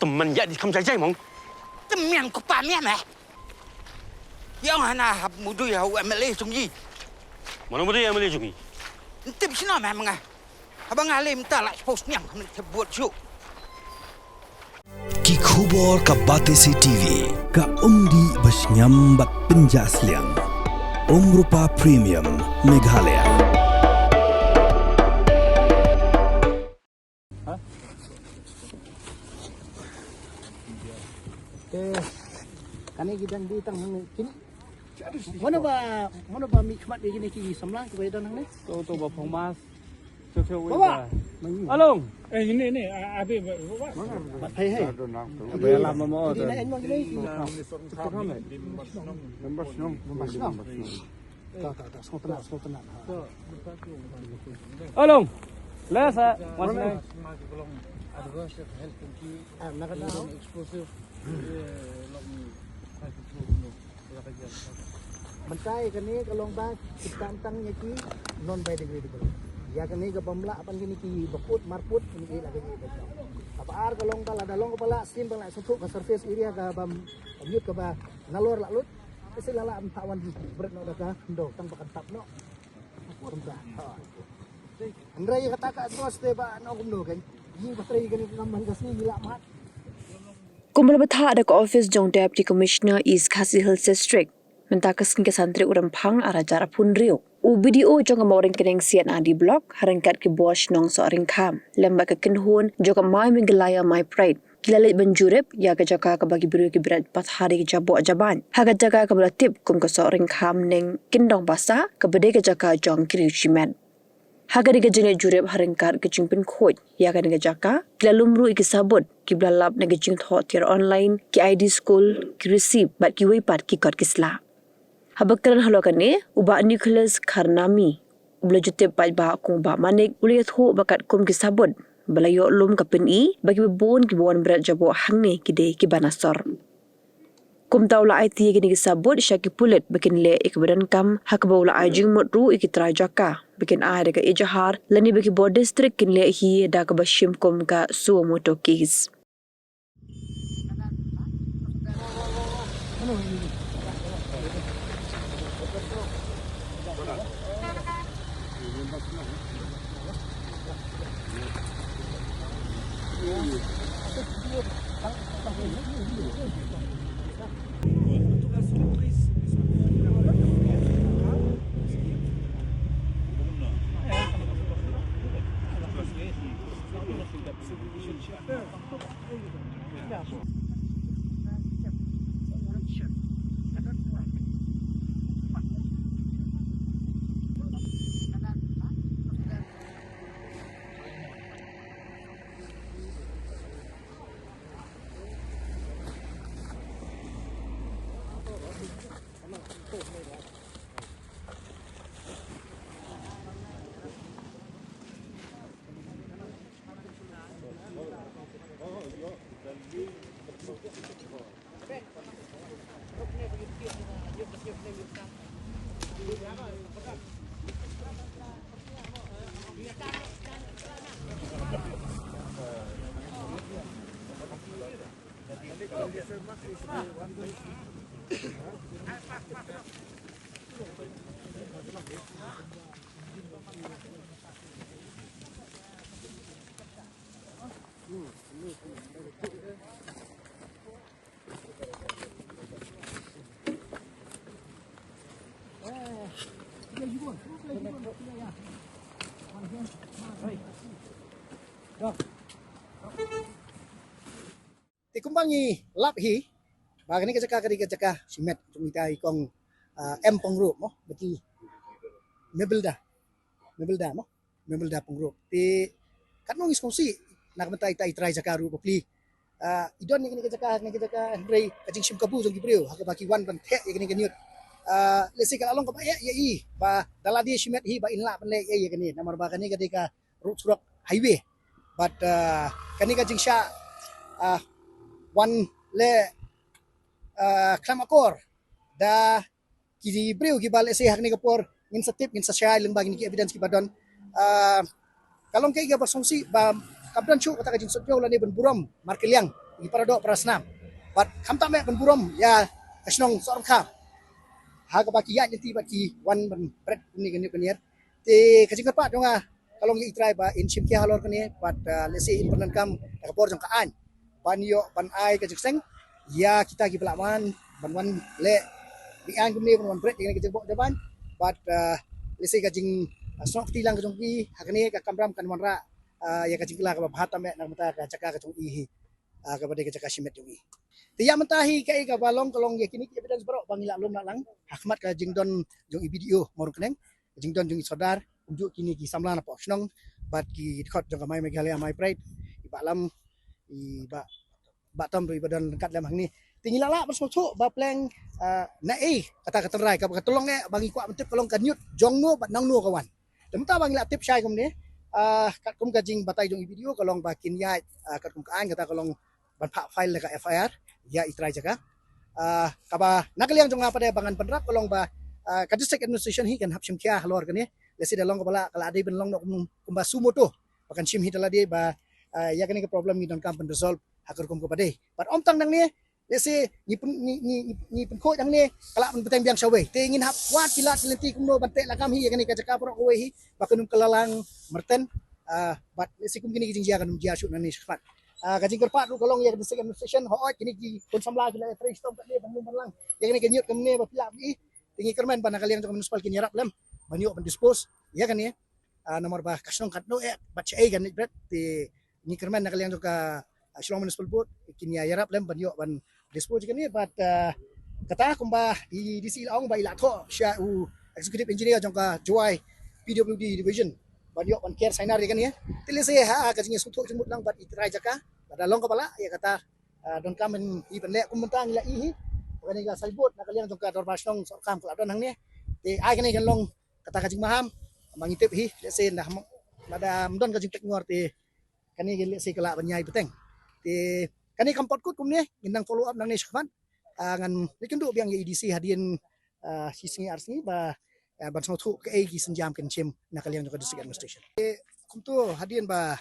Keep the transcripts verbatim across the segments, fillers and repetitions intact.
Tymmen ïa di kham jai jai mong. Tymmen ko pa mian eh. Ïa nga na hap mudui ha u M L A jong i. Mano mudui M L A jong i? Ntip sino meh menga. Haba nga lem ta la post niang khamne te buat ju. Ki khubor ka Batesi T V. Ka umdih ba sngem bad pynjah sliang. Umrupa Premium Meghalaya. Te kane ki dang di tang hangne kine. Mano ba, mano ba mih khmat ïa kine ki samla kiba ïadon hangne? To, to ba phong mas. To, to, Baba. Along. Eh, ini, ini, ah, ade, Baba. Bat hai hai. Ba lam mo. Ini na en mo kine ki. Membas nong. Membas nong. Ka, ka, ka, sngewtynnat, sngewtynnat. Along. Lesa, mas nai. Ah, na ka daw. Mynta ïa kane ka long ba ki tam tang ïa ki non biodegradable. Ïa kane ka bym lah ban kine ki bakut marput kine ki la kine ki. Kaba ar ka long ba lada long kaba lah sien ba la sngewthuh ka surface area ka bym, bym ïoh kaba nalor la lut. Te la la am thawan bret noh da ka khyndew tang ba kan tap noh. Kumta. Hynrei kata ka address te ba noh kumno kan. Yi ba trei kane ka kam man ka sngi yi la mat. Kumba la bthah da ka office jong Deputy Commissioner East Khasi Hills District. Mynta ka sngi ka san tarik u Rymphang ar hajar arphew hynriew. U B D O jong ka Mawryngkneng C and R D Block ha ryngkat ki bor shnong Sohryngkham lem bad ka kynhun jong ka My Meghalaya My Pride. Ki la leit ban jurip ïa ka jaka kaba ki briew ki bret pathar ïa ki jaboh jabain ha ka jaka kaba la tip kum ka Sohryngkham Neng Kyndong Basa kaba dei ka jaka jong ki riew shimet. Ha kane ka jingleit jurip ha ryngkat ka jingpynkhuid ïa kane ka jaka ki la lum ruh ïa ki sabut kiba la lap na ka jingthoh tiar online, ki I D school, ki receipt bad kiwei pat ki kot ki sla. Haba kren halor kane, u Bah Nicholas Kharnami, uba la ju tip paidbah kum u Bah Manik, u la ïathuh ba katkum ki sabut ba la ïoh lum ka pyni ba kiba bun kiba wan bret jaboh hangne ki dei kiba na sor. Kumta u la aiti ïa kine ki sabut sha ki pulit ba kin leh ïa kaba donkam, ha kaba u la ai jingmut ruh ïa ki trai jaka ba kin ai da ka ejahar lane ba ki bor district kin leh hi da kaba shim kum ka suo motu case. Te kumba ngi lap hi ba kane ka jaka ka dei ka jaka shimet jong ita i kong, ah, M Pyngrope mo, bad i Mabilda. Mabilda mo. Mabilda Pyngrope. Te katno ngi sngewsih na ka bynta ita i trai jaka ruh bapli. Ah, i don ïa kane ka jaka, kane ka jaka hynrei ka jingshim kabu jong ki briew ha kaba ki wan ban theh ïa kane ka ñiut. Ah, lehse ka la long kaba eh ïa i ba da lade shimet hi ba in lah ban leh ïa kane namar ba kane ka dei ka road surok highway. But, ah, kane ka jingshah, ah, wan leh, ah, khlem akor da ki briew kiba lehse ha kane ka por ngin sa tip, ngin sa shai lyngba kine ki evidence kiba don. Ah, ka long kaei kaba sngewsih ba kam don shuh kata ka jingsngewthuh lane ban burom markylliang Ngi para doh para snam. Bad khamtam eh ban burom ïa ka shnong Sohryngkham ha kaba ki ïaid lynti bad ki wan ban pret kumne ka ñiuh ka ñier. Te ka jingkyrpad jong nga ka long ïa i Trai ba in shim khia halor kane bad, ah, lehse in pyndonkam da ka bor jong ka aiñ ban ïoh ban ai ka jingseng ïa kita kiba lah wan ban wan leh biang kumne ban wan pret ïa kane ka jingbok jabaiñ. Bad, ah, lehse ka jing, ah, snoh kti lang ka jong ki ha kane ka kamram kan wanrah, ah, ïa ka jingkylla kaba bha tam eh na ka bynta ka jaka ka jong i hi, ah, kaba dei ka jaka shimet jong i. Te ïa mynta hi kaei kaba long ka long ïa kine ki evidence baroh ba ngi la lum la lang ha khmat ka jingdon jong i B D O Mawryngkneng, ka jingdon jong i Sordar, kumjuh kine ki samla na poh shnong bad ki dkhot jong ka My Meghalaya My Pride, i Bah Lam, i Bah, Bah Tom ruh iba don ryngkat lem hangne. Te ngi la lah ban sngewthuh ba pleng, ah, naei kata ka tynrai kaba ka tyllong eh ba ngi kwah ban tip ka long ka ñiut jong no bad nangno ka wan. Te mynta ba ngi la tip shai kumne, ah, katkum ka jingbatai jong i B D O ka long ba kin ïaid, ah, katkum ka aiñ kata ka long ban phah file da ka F I R ïa i trai jaka. Ah, kaba na ka liang jong nga pat de ba ngan pynrap ka long ba, ah, ka district administration hi kan hap shim khia halor kane. Lehse da long kaba lah ka la dei ban long noh kum, kumba suo motu ba kan shim hi da lade ba, ah, ïa kane ka problem ngi donkam ban resolve ha ka rukom kaba dei. Bad ym tang nangne, lehse ngi pyn, ngi, ngi, ngi, ngi pynkhuid hangne ka lah ban bteng biang shawei. Te ngin hap wad ki lad ki lynti kumno ban teh lakam hi ïa kane ka jaka baroh kawei hi ba kan ym kylla lang myrten. Ah, bad lehse kum kine ki jingjia kan ym jia shuh nangne shakhmat. Ah, ka jingkyrpad ruh ka long ïa ka district administration, hooid kine ki khun samla ki la ïatrei shitom katne ban lum ban lang ïa kane ka ñiut kumne ba phi lah ban i. Te ngi kyrmen ba na ka liang jong ka municipal kin ïarap lem ban ïoh ban dispose ïa kane. Ah, namar ba ka shnong katno eh bad shaei kan leit bret. Te ngi kyrmen na ka liang jong ka, ah, Shillong Municipal Board kin ïa ïarap lem ban ïoh ban dispose ïa kane bad, ah, kata kumba i D C i la ong ba i la thoh sha u executive engineer jong ka Jowai P W D division ban ïoh ban ker sainar ïa kane. Te lehse ha ka jingïasngewthuh jingmut lang bad i trai jaka lada long kaba lah ïa kata, ah, donkam ban i ban leh kum mynta ngi la i hi. Kane ka signboard na ka liang jong ka dorbar shnong Sohryngkham ka la don hangne. Te ai kane kan long kata ka jingmaham ba ngi tip hi, lehse ynda ym, lada ym don ka jingpeit ngor te kane ka lehse ka lah ban ïai bteng. Te kane kam pat kut kumne, ngin nang follow up nangne shakhmat. Ah, ngan leit kynduh biang ïa i D C hadien, ah, shi sngi ar sngi ba, ah, ban sngewthuh kaei ki sienjam kin shim na ka liang jong ka district administration. Te kumto hadien ba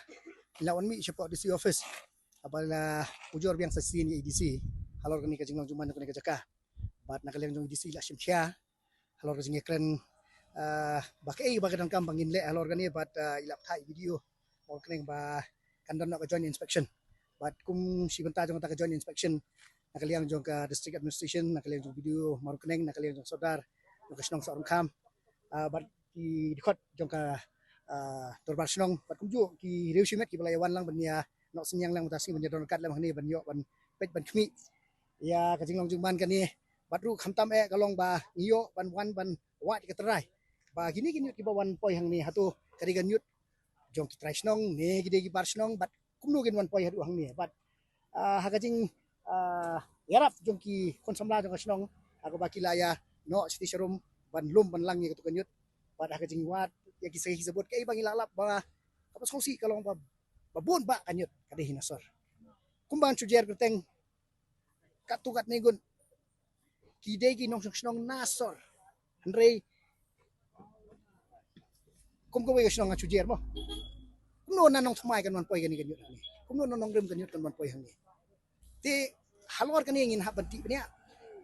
la wan mih shapoh D C office, ah, ba la ujor biang sa shisien ïa i D C halor kane ka jinglong jingman jong kane ka jaka. Bad na ka liang jong i D C la shim khia halor ka jingïakren, ah, ba kaei ba ka donkam ba ngin leh halor kane bad, ah, i la pynthah i B D O Mawryngkneng ba kan don noh ka joint inspection. Bad kum shi bynta jong kata ka joint inspection na ka liang jong ka district administration, na ka liang jong B D O Mawryngkneng, na ka liang jong Sordar jong ka shnong Sohryngkham, ah, bad ki dkhot jong ka, ah, dorbar shnong bad kumjuh ki riew shimet kiba la ïa wan lang ban ïa noh synñiang lang mynta sngi ban ïa don ryngkat lem hangne ban ïoh ban peit ban khmih ïa ka jinglong jingman kane. Bad ruh khamtam eh ka long ba ngi ïoh ban wan ban wad ïa ka tynrai ba kine ki ñiut kiba wan poi hangne hato ka dei ka ñiut jong ki trai shnong ne ki dei ki bar shnong bad kumno kin wan poi haduh hangne bad, ah, ha ka jing, ah, ïarap jong ki khun samla jong ka shnong ha kaba ki la ïa noh sha ti sha rum ban lum ban lang ïa katu ka ñiut bad ha ka jingwad ïa ki sakhi ki sabut kaei ba ngi la lap ba kaba sngewsih ka long ba, ba bun ba ka ñiut ka dei hi na sor. Kumba ngan shu jer kyrteng katto katne ngut ki dei ki nongshong shnong na sor. Hynrei kum kawei ka shnong ngan shu jer mo. Kumno na Nongthymmai kan wan poi kane ka ñiut hangne? Kumno na Nongrim ka ñiut kan wan poi hangne? Te halor kane ngin hap ban tih bniah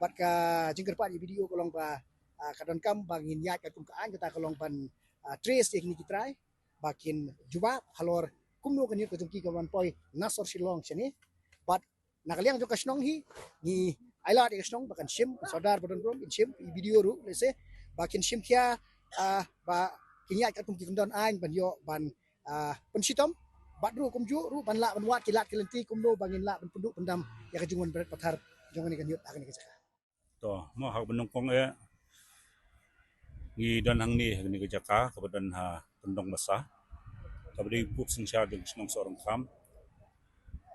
bad ka jingkyrpad ïa i B D O ka long ba, ah, ka donkam ba ngin ïaid katkum ka aiñ kata ka long ban, ah, trace ïa kine ki trai ba kin jubab halor kumno ka ñiut ka jong ki ka wan poi na sor Shillong shane. Bad na ka liang jong ka shnong hi ngi ai lad ïa ka shnong ba kan shim, Sordar ba don burom in shim, i B D O ruh lehse ba kin shim khia, ah, ba kin ïaid katkum ki kyndon aiñ ban ïoh ban, ah, pynshitom bad ruh kumjuh ruh ban lah ban wad ki lad ki lynti kumno ba ngin lah ban pynduh pyndam ïa ka jingwan bret pathar jong kane ka ñiut ha kane ka jaka. To mo ha kaba nyngkong eh ngi don hangne ha kane ka jaka kaba don ha Kyndong Basa kaba dei pud synshar jong ka shnong Sohryngkham.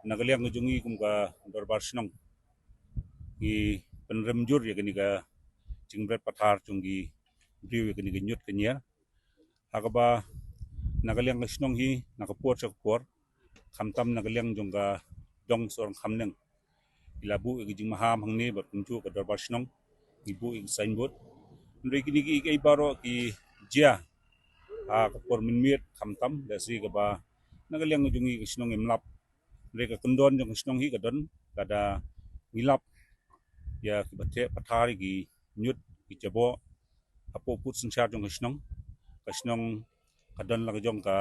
Na ka liang ka jong ngi kum ka dorbar shnong ngi pynrem jur ïa kane ka jingbret pathar jong ki briew ïa kane ka ñiut ka ñier. Ha kaba na ka liang ka shnong hi na ka por sha ka por khamtam na ka liang jong ka dong Sohryngkham neng i la buh ïa ka jingmaham hangne bad kumjuh ka dorbar shnong ngi buh ïa ka signboard. Hynrei kine kiei kiei baroh ki jia ha ka por mynmiet khamtam lehse kaba na ka liang ka jong ngi ka shnong im lap Hynrei ka kyndon jong ka shnong hi ka don, lada ngi lap ïa kiba theh pathar ïa ki ñiut ki jaboh hapoh pud synshar jong ka shnong, ka shnong ka don la ka jong ka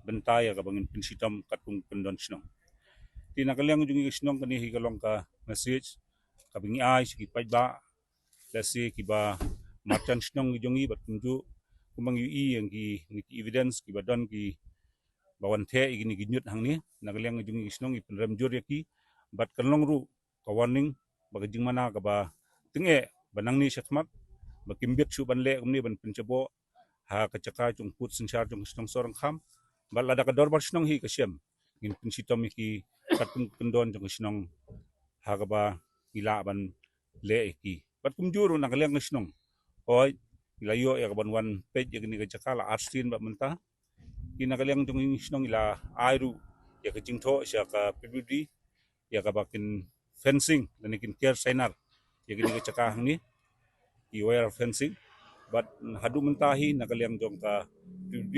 bynta ïa kaba ngin pynshitom katkum kyndon shnong. Te na ka liang jong ngi ka shnong, kane hi ka long ka message kaba ngi ai sha ki paidbah, lehse kiba marjan shnong ki jong ngi, bad kumjuh kumba ngi ïohi ïa kine ki evidence kiba don kiba wan theh ïa kine ki ñiut hangne. Na ka liang jong ngi ka shnong ngi pynrem jur ïa ki, bad kan long ruh ka warning bad ka jingmana kaba tyngeh ba nangne shakhmat ba kim bit shuh ban leh kumne, ban pynjaboh ha ka jaka jong pud synshar jong ka shnong Sohryngkham. Bad lada ka dorbar shnong hi ka shem, ngin pynshitom ïa ki katkum ka kyndon jong ka shnong ha kaba ngi lah ban leh ïa ki. Bad kumjuh ruh na ka liang ka shnong, hooid, ngi la ïoh ïa kaban wan peit ïa kane ka jaka la ar sien bad mynta. Te na ka liang jong ngi ka shnong ngi la ai ruh ïa ka jingthoh sha ka P W D ïa kaba kin fencing lane kin ker sainar ïa kane ka jaka hangne, ki wire fencing. Bad haduh mynta hi na ka liang jong ka P W D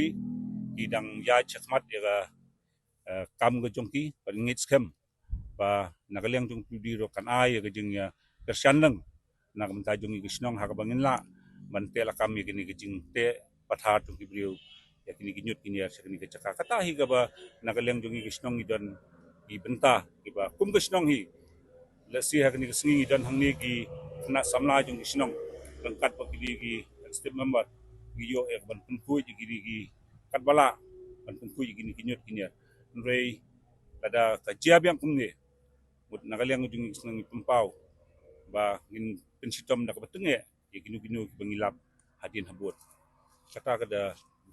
ki dang ïaid shakhmat ïa ka, eh, kam ka jong ki, bad ngeit skhem ba na ka liang jong P W D ruh kan ai ïa ka jingïakyrshan lang na ka bynta jong ngi ka shnong ha kaba ngin lah ban teh lakam ïa kine ki jingteh pathar jong ki briew ïa kine ki ñiut ki ñiar sha kane ka jaka. Kata hi kaba na ka liang jong ngi ka shnong ngi don ki bynta kiba kum ka shnong hi. Lehse ha kane ka sngi ngi don hangne ki khynnah samla jong ki shnong ryngkat bad kine ki executive member, ngi ïoh ïa kaban pynkhuid ïa kine ki katba lah ban pynkhuid ïa kine ki ñiut ki ñiar. Hynrei lada ka jia biang kumne, mut na ka liang jong ngi ka shnong ngi pynpaw ba ngin pynshitom da kaba tyngeh ïa kino kino kiba ngi lap hadien habud. Kata ka da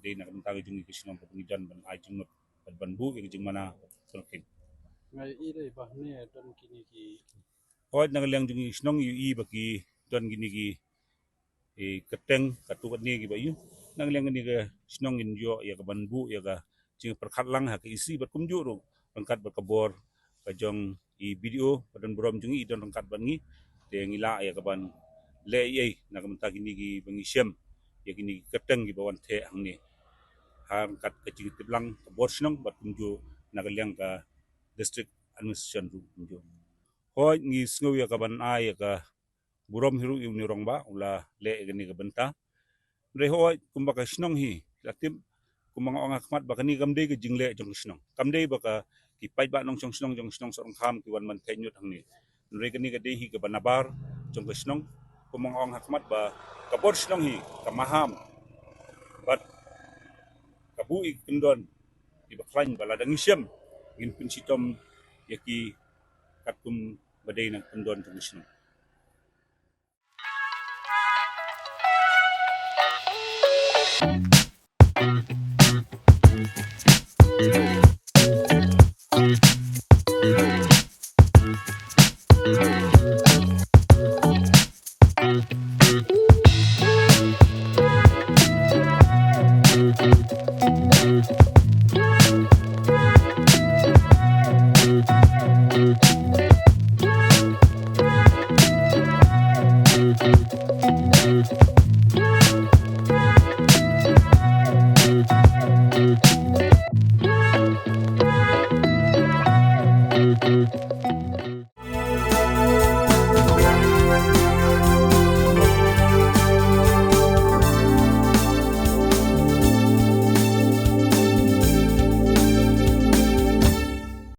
dei na ka bynta ka jong ngi ka shnong kaba ngi don ban ai jingmut bad ban buh ïa ka jingmana. Nga ïohi dei ba hangne don kine ki, hooid, na ka liang jong ngi ka shnong ngi ïohi ba ki don kine ki, eh, kyrteng katto katne kiba ïoh. Na ka liang kane ka shnong ngin ïoh ïa kaban buh ïa ka jingpyrkhat lang ha ka E C bad kumjuh ruh ryngkat bad ka bor ka jong i B D O, ba don burom jong i, i don ryngkat bad ngi. Te ngi lah ïa kaban leh ei ei na ka bynta kine kiba ngi shem ïa kine ki kyrteng kiba wan theh hangne, ha ryngkat ka jingtip lang ka bor shnong bad kumjuh na ka liang ka district administration ruh kumjuh. Hooid, ngi sngew ïa kaban ai ïa ka burom hi ruh ïa une u rangbah u la leh ïa kane ka bynta. Hynrei hooid, kumba ka shnong hi la tip, kumba nga ong ha khmat ba kane kam dei ka jingleh jong ka shnong, kam dei ba ka ki paidbah nongshong shnong jong ka shnong Sohryngkham ki wan ban theh ñiut hangne. Hynrei kane ka dei hi kaba nabar jong ka shnong. Kumba nga ong ha khmat ba ka bor shnong hi ka maham bad ka buh ïa ki kyndon kiba khlaiñ ba lada ngi shem ngin pynshitom ïa ki katkum ba dei na ka kyndon jong ka shnong.